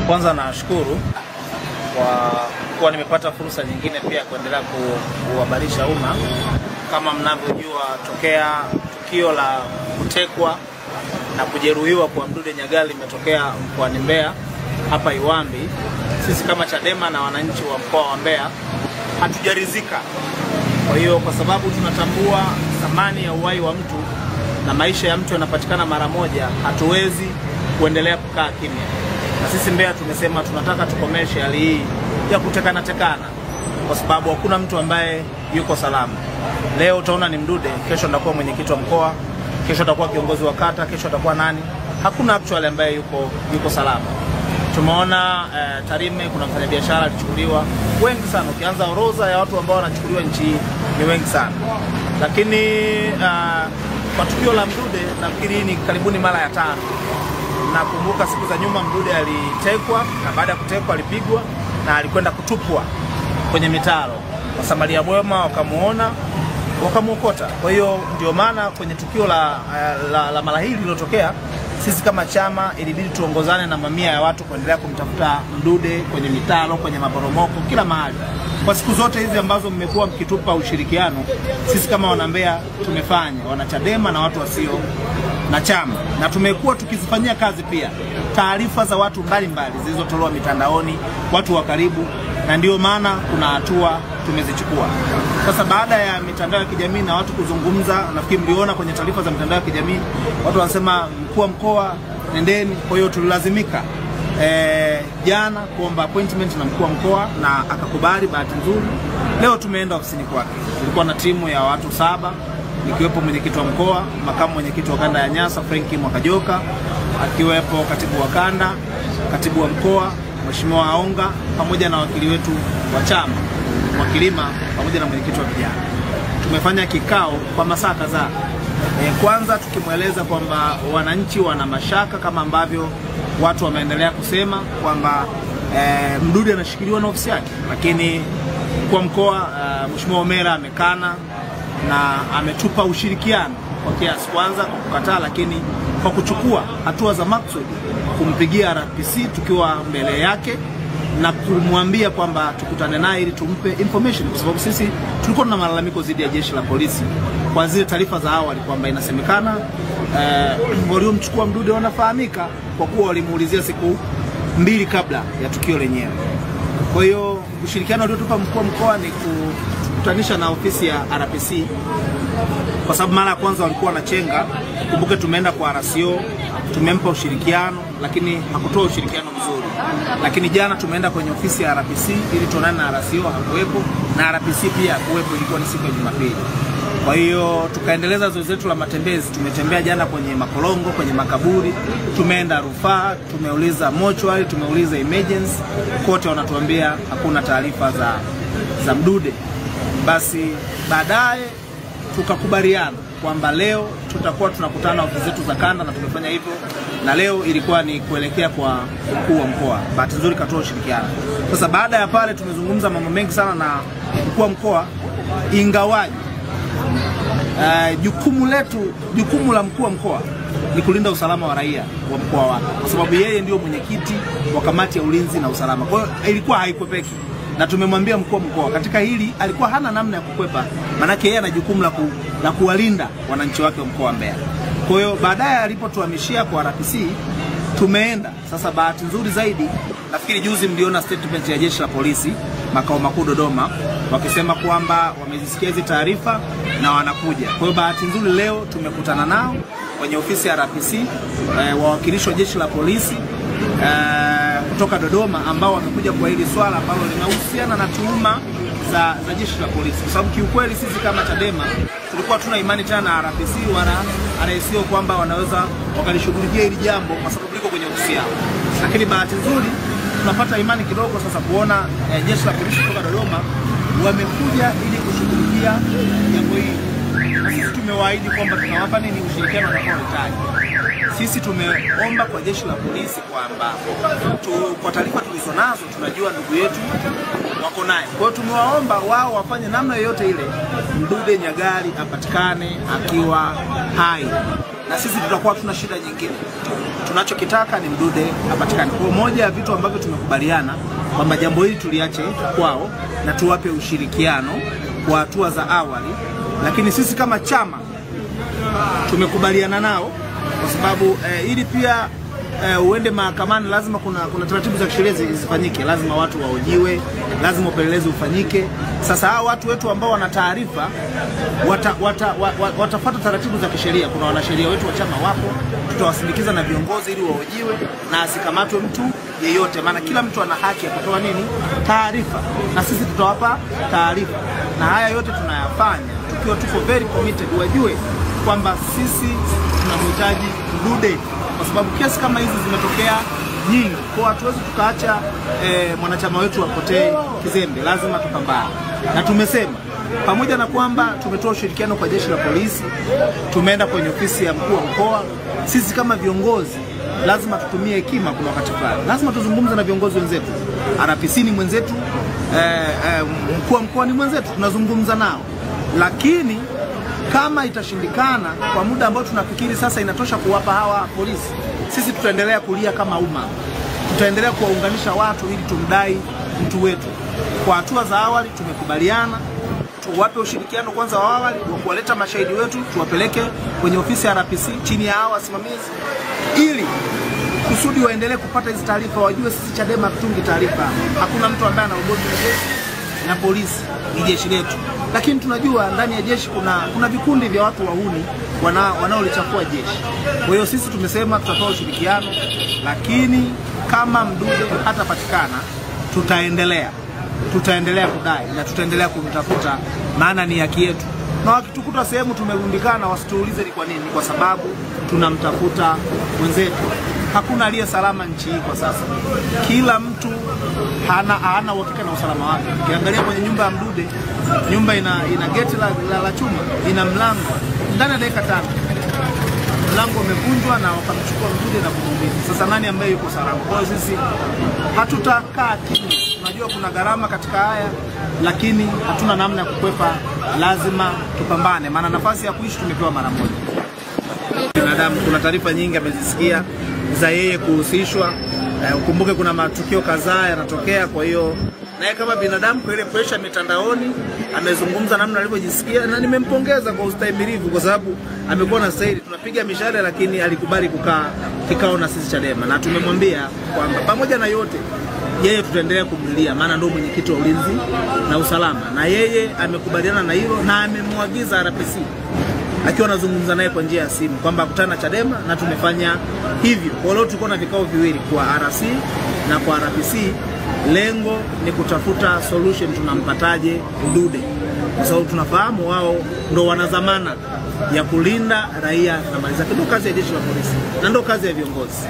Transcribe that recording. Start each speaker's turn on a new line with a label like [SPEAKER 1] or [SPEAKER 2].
[SPEAKER 1] Kwanza nashukuru kwa kuwa nimepata fursa nyingine pia kuendelea kuhabarisha umma. Kama mnavyojua, tokea tukio la kutekwa na kujeruhiwa kwa Mdude Nyagali limetokea mkoani Mbeya hapa Iwambi, sisi kama Chadema na wananchi wa mkoa wa Mbeya hatujaridhika. Kwa hiyo, kwa sababu tunatambua thamani ya uhai wa mtu na maisha ya mtu yanapatikana mara moja, hatuwezi kuendelea kukaa kimya. Na sisi Mbeya tumesema tunataka tukomeshe hali hii ya kutekana tekana, kwa sababu hakuna mtu ambaye yuko salama. Leo utaona ni Mdude, kesho ndakuwa mwenyekiti wa mkoa, kesho atakuwa kiongozi wa kata, kesho atakuwa nani. Hakuna actually ambaye yuko salama. Tumeona Tarime kuna mfanyabiashara alichukuliwa, wengi sana. Ukianza orodha ya watu ambao wanachukuliwa nchi ni wengi sana. Lakini kwa tukio la Mdude nafikiri ni karibuni mara ya 5. Nakumbuka siku za nyuma Mdude alitekwa, na baada ya kutekwa alipigwa na alikwenda kutupwa kwenye mitaro. Wasamaria wema wakamuona, wakamuokota. Kwa hiyo ndio maana kwenye tukio la mara hili lililotokea, sisi kama chama ilibidi tuongozane na mamia ya watu kuendelea kumtafuta Mdude kwenye mitaro, kwenye maporomoko, kila mahali. Kwa siku zote hizi ambazo mmekuwa mkitupa ushirikiano, sisi kama wanambea tumefanya, wanachadema na watu wasio na chama, na tumekuwa tukizifanyia kazi pia taarifa za watu mbalimbali zilizotolewa mitandaoni, watu wa karibu, na ndio maana kuna hatua tumezichukua. Sasa baada ya mitandao ya kijamii na watu kuzungumza, nafikiri mliona kwenye taarifa za mitandao ya kijamii watu wanasema mkuu wa mkoa nendeni. Kwa hiyo tulilazimika jana kuomba appointment na mkuu wa mkoa na akakubali. Bahati nzuri leo tumeenda ofisini kwake. Tulikuwa na timu ya watu 7, nikiwepo mwenyekiti wa mkoa, makamu mwenyekiti wa kanda ya Nyasa Frank Mwakajoka, akiwepo katibu wa kanda, katibu wa mkoa Mheshimiwa Aonga, pamoja na wakili wetu wa chama Mwakilima, pamoja na mwenyekiti wa vijana. Tumefanya kikao kwa masaa kadhaa. Kwanza tukimweleza kwamba wananchi wana mashaka kama ambavyo watu wameendelea kusema kwamba Mdude anashikiliwa na ofisi yake, lakini kwa mkoa Mheshimiwa Omera amekana na ametupa ushirikiano kwa kiasi, kwanza kwa kukataa, lakini kwa kuchukua hatua za maksudi kumpigia RPC tukiwa mbele yake na kumwambia kwamba tukutane naye ili tumpe information, kwa sababu sisi tulikuwa tuna malalamiko dhidi ya jeshi la polisi kwa zile taarifa za awali kwamba inasemekana waliomchukua Mdude wanafahamika kwa kuwa walimuulizia siku 2 kabla ya tukio lenyewe. Kwa hiyo ushirikiano uliotupa mkuu wa mkoa ni kukutanisha na ofisi ya RPC, kwa sababu mara ya kwanza walikuwa wanachenga. Kumbuke tumeenda kwa RCO, tumempa ushirikiano lakini hakutoa ushirikiano mzuri. Lakini jana tumeenda kwenye ofisi ya RPC ili tuonane na RCO, hakuwepo, na RPC pia hakuwepo, ilikuwa ni siku ya Jumapili. Kwa hiyo tukaendeleza zoezi letu la matembezi. Tumetembea jana kwenye makolongo, kwenye makaburi, tumeenda rufaa, tumeuliza mortuary, tumeuliza emergency, kote wanatuambia hakuna taarifa za Mdude. Basi baadaye tukakubaliana kwamba leo tutakuwa tunakutana ofisi zetu za kanda, na tumefanya hivyo, na leo ilikuwa ni kuelekea kwa mkuu wa mkoa. Bahati nzuri katoa ushirikiano. Sasa baada ya pale tumezungumza mambo mengi sana na mkuu wa mkoa, ingawaje jukumu la mkuu wa mkoa ni kulinda usalama wa raia wa mkoa wake, kwa sababu yeye ndio mwenyekiti wa kamati ya ulinzi na usalama. Kwa hiyo ilikuwa haikwepeki, na tumemwambia mkuu wa mkoa katika hili alikuwa hana namna ya kukwepa, maana yeye ana jukumu la kuwalinda wananchi wake wa mkoa wa Mbeya. Kwa hiyo baadaye alipotuhamishia kwa RPC tumeenda. Sasa bahati nzuri zaidi, nafikiri juzi mliona statement ya jeshi la polisi makao makuu Dodoma wakisema kwamba wamezisikia hizi taarifa na wanakuja. Kwa hiyo bahati nzuri leo tumekutana nao kwenye ofisi ya RPC, wawakilishi wa jeshi la polisi kutoka Dodoma ambao wamekuja kwa hili swala ambalo linahusiana na tuhuma za jeshi la polisi. Kwa sababu kiukweli sisi kama Chadema tulikuwa tuna imani tena na RPC wala RSO kwamba wanaweza wakalishughulikia hili jambo kwa sababu liko kwenye ofisi yao. Lakini bahati nzuri tunapata imani kidogo sasa kuona jeshi la polisi kutoka Dodoma wamekuja ili kushughulikia jambo hili. Na sisi tumewaahidi kwamba tunawapa nini ushirikiano watakaohitaji. Sisi tumeomba kwa jeshi la polisi kwamba kwa taarifa tulizonazo tunajua ndugu yetu wako naye. Kwa hiyo tumewaomba wao wafanye namna yoyote ile Mdude Nyagali apatikane akiwa hai. na sisi tutakuwa tuna shida nyingine. Tunachokitaka ni Mdude apatikane. Kwa moja ya vitu ambavyo tumekubaliana kwamba jambo hili tuliache kwao na tuwape ushirikiano kwa hatua za awali, lakini sisi kama chama tumekubaliana nao kwa sababu ili pia uende mahakamani lazima kuna taratibu za kisheria zifanyike, lazima watu wahojiwe, lazima upelelezi ufanyike. Sasa hao watu wetu ambao wana taarifa watafuata taratibu za kisheria. Kuna wanasheria wetu wa chama wapo, tutawasindikiza na viongozi ili wahojiwe na asikamatwe mtu yeyote, maana kila mtu ana haki ya kutoa nini taarifa, na sisi tutawapa taarifa. Na haya yote tunayafanya tukiwa tuko very committed, wajue kwamba sisi tunamhitaji Mdude, kwa sababu kesi kama hizi zimetokea nyingi. Kwa hatuwezi tukaacha mwanachama wetu apotee kizembe, lazima tupambane. Na tumesema pamoja na kwamba tumetoa ushirikiano kwa jeshi la polisi, tumeenda kwenye ofisi ya mkuu wa mkoa, sisi kama viongozi lazima tutumie hekima. Kuna wakati fulani lazima tuzungumze na viongozi wenzetu. RPC ni mwenzetu, mkuu wa mkoa ni mwenzetu, tunazungumza nao. Lakini kama itashindikana kwa muda ambao tunafikiri sasa inatosha kuwapa hawa polisi, sisi tutaendelea kulia kama umma, tutaendelea kuwaunganisha watu ili tumdai mtu wetu. Kwa hatua za awali tumekubaliana tuwape ushirikiano kwanza wa awali wa kuwaleta mashahidi wetu, tuwapeleke kwenye ofisi ya RPC chini ya hawa wasimamizi, ili kusudi waendelee kupata hizi taarifa, wajue sisi Chadema hatutungi taarifa. Hakuna mtu ambaye ana ugomvi na jeshi na polisi, ni jeshi letu. Lakini tunajua ndani ya jeshi kuna vikundi vya watu wahuni wanaolichafua jeshi. Kwa hiyo sisi tumesema tutatoa ushirikiano, lakini kama Mdude hatapatikana tutaendelea kudai na tutaendelea kumtafuta, maana ni haki yetu. Na wakitukuta sehemu tumerundikana wasituulize ni kwa nini, kwa sababu tunamtafuta mwenzetu. Hakuna aliye salama nchi hii kwa sasa. Kila mtu hana uhakika na usalama wake. Ukiangalia kwenye nyumba ya Mdude, nyumba ina geti la chuma, ina mlango. Ndani ya dakika 5 mlango umevunjwa na wakamchukua Mdude na kumuumiza. Sasa nani ambaye yuko salama? Kwa hiyo sisi hatutakaa kimya. Tunajua kuna gharama katika haya, lakini hatuna namna ya kukwepa, lazima tupambane, maana nafasi ya kuishi tumepewa mara moja. Binadamu, kuna taarifa nyingi amezisikia za yeye kuhusishwa. Ukumbuke kuna matukio kadhaa yanatokea. Kwa hiyo naye kama binadamu, kwa ile pressure mitandaoni amezungumza namna alivyojisikia, na nimempongeza kwa ustahimilivu, kwa sababu amekuwa na staili. Tunapiga mishale, lakini alikubali kukaa kikao na sisi Chadema, na tumemwambia kwamba pamoja na yote yeye tutaendelea kumlilia, maana ndio mwenyekiti wa ulinzi na usalama, na yeye amekubaliana na hilo, na amemwagiza RPC akiwa anazungumza naye kwa njia ya simu kwamba akutana Chadema, na tumefanya hivyo. Kwa leo tulikuwa na vikao viwili kwa RC na kwa RPC. Lengo ni kutafuta solution, tunampataje Mdude, kwa sababu tunafahamu wao ndo wana dhamana ya kulinda raia na mali zake. Ndio kazi ya jeshi la polisi na ndio kazi ya viongozi.